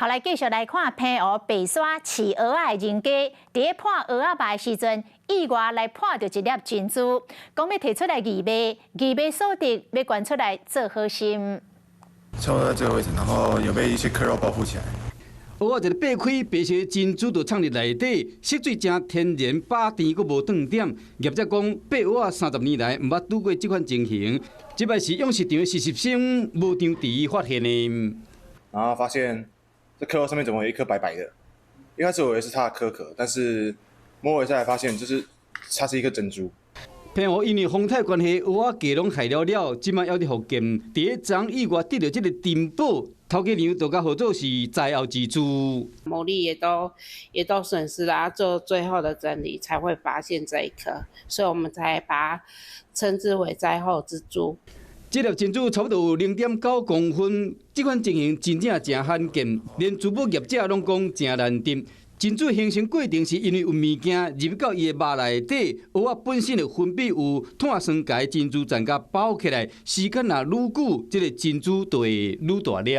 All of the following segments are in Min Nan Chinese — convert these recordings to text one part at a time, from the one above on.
來繼續來看澎湖白沙飼蚵仔的人家，佇咧破蚵仔網的時陣，意外來破著一粒珍珠，講欲提出來義賣，義賣所得欲捐出來做好心。差不多在這個位置，然後有被一些殼肉包覆起來。蚵仔一个擘開，白色珍珠就藏佇內底，色水誠天然，飽甜閣無斷點。業者講，擘蚵仔30年來毋捌拄過這款情形，這擺是養殖場的實習生無張遲發現的。然後發現這殼肉上面怎麼有一顆白白的？一開始我以為是它的殼殼，但是摸一下才發現，就是它是一顆珍珠。澎湖因為風颱關係，蚵仔價攏害了了，這擺猶佇福建，佇咧昨意外得著這个珍寶，頭家娘就共號做是災後之珠。牡蠣也都損失啦，做最後的整理才會發現這一顆，所以我們才把它稱之為災後之珠。這粒珍珠差不多有0.9公分，這款情形真正誠罕見，連珠寶業者攏講誠難得。珍珠形成過程是因為有物件入到伊的肉內底，蚵仔本身的分泌有碳酸鈣珍珠層共包起來，時間若愈久，這个珍珠就會愈大粒。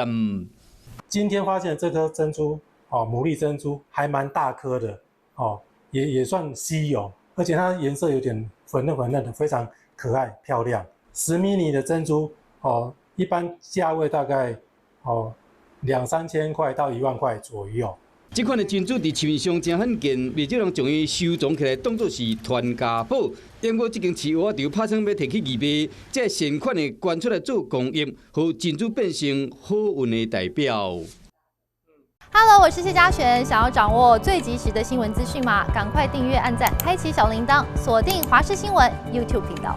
今天發現這顆珍珠，哦，牡蠣珍珠還蠻大顆的，哦，也算稀有，而且它顏色有點粉嫩粉嫩的，非常可愛漂亮。10 mm 的珍珠，哦，一般價位大概哦兩三千塊到1萬塊左右。這款的珍珠佇市面上誠罕見，袂少人將伊收藏起來，當作是傳家寶。不過這間飼蚵仔場拍算欲提去義賣，這善款會捐出來做公益，予珍珠變成好運的代表。 Hello，我是謝嘉璇，想要掌握最及時的新聞資訊嗎？趕快訂閱、按讚、開啟小鈴鐺，鎖定華視新聞 YouTube 頻道。